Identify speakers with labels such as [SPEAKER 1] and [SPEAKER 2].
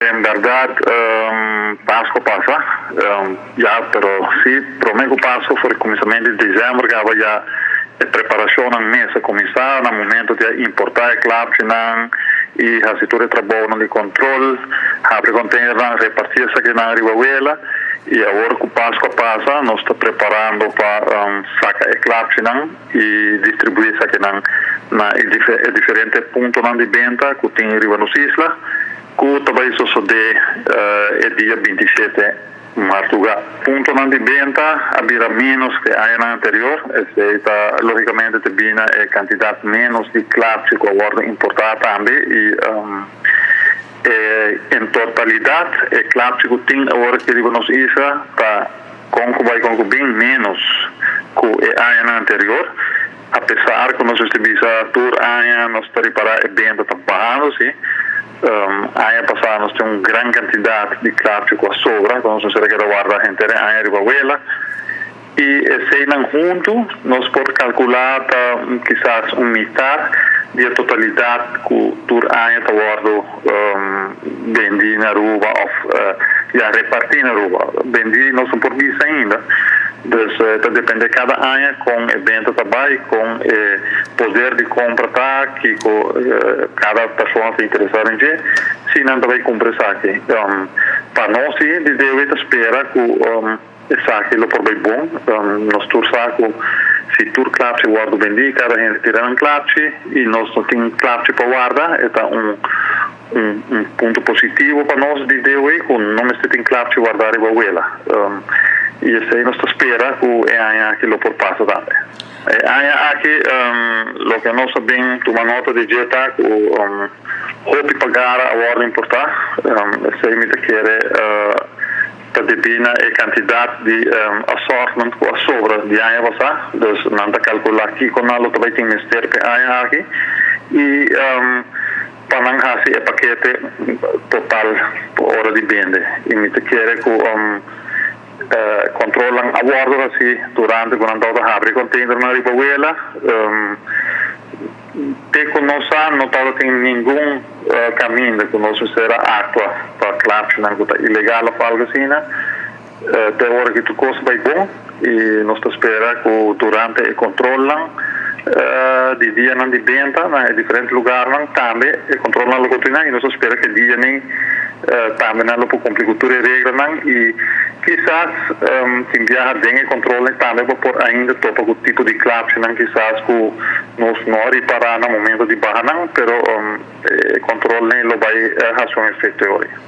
[SPEAKER 1] En berdad, Pasco a pasa ya, pero si prome cu Pasco, for di cuminsamento di december caba ya e preparacionnan mes a cuminsa na momento di importa e klapchinan y haci tur e trabounan di control, habri containernan, reparti esakinan riba wela y awor cu Pasco a pasa nos ta preparando pa saca e klapchinan y distribui esakinan na e diferente puntonan di benta cu tin riba nos isla. Ku ta bai sosodé e dia 27 martuga. Puntonan di benta a bira ménos ku e añanan anterior. Esei ta lógikamente te bina e kantidat ménos di klapchi ku a wòrdu importá tambe i en totalidat e klapchi ku tin awor aki riba nos isla ta kon ku bai kon ku bin ménos ku e añanan anterior. Apesar ku nos mester bisa tur aña nos ta ripará e benta ta bahando si. Aña pasá nos tin un gran kantidat di klapchi ku a sobra ku nos mester a keda warda henter e aña riba wela. I eseinan huntu nos por kalkulá ta kisas un mitar di e totalidat ku tur aña ta wòrdu bendí na Aruba òf ya repartí na Aruba. Bendí nos no por bisa ainda. Dus ta depende kada aña kon e benta ta bai, kon e poder di kompra ta, kiko kada persona ta interesá den dje, si nan ta bai kumpra esaki. Pa nos si di debe ta spera ku esaki lo por bai bon. Nos tur sa ku si tur klapchi wòrdu bendí, kada hende tira nan klapchi i nos no tin klapchi pa warda, e ta un un punto positivo pa nos di DOE ku no mester tin klapchi wardá riba wela. I esei nos ta spera ku e aña aki lo por pasa tambe. E aña aki loke nos a bin tuma nota di dje ta ku hopi pagara a wòrdu importá. Esei mi ta kere ta debí na e kantidat di assortment ku a sobra di aña pasá. Dus nan ta kalkulá kiko nan lo ta bai tin mester pa e aña aki. I pa nan hasi e pakete total pa ora di bende y mi ta kere cu controlnan a wordo haci durante cu nan tabata habri containernan riba wela. Te cu nos sa no tabatin ningun caminda cu nos mester a actua pa klapsnan cu ta ilegal of algo asina. Te ora ki tur kos bai bon i nos ta spera ku durante e kontrolnan di dianan di benta na e diferente lugarnan tambe e kontrolnan lo kontinuá i nos ta spera ku e dianan tambe nan lo por kumpli ku tur e reglanan i kisas tin biaha den e kontrolnan tambe bo por ainda topa ku tipo di klapshinan kisas ku nos no a ripará na momento di baha nan pero e kontrolnan lo bai hasi un efekto e ora.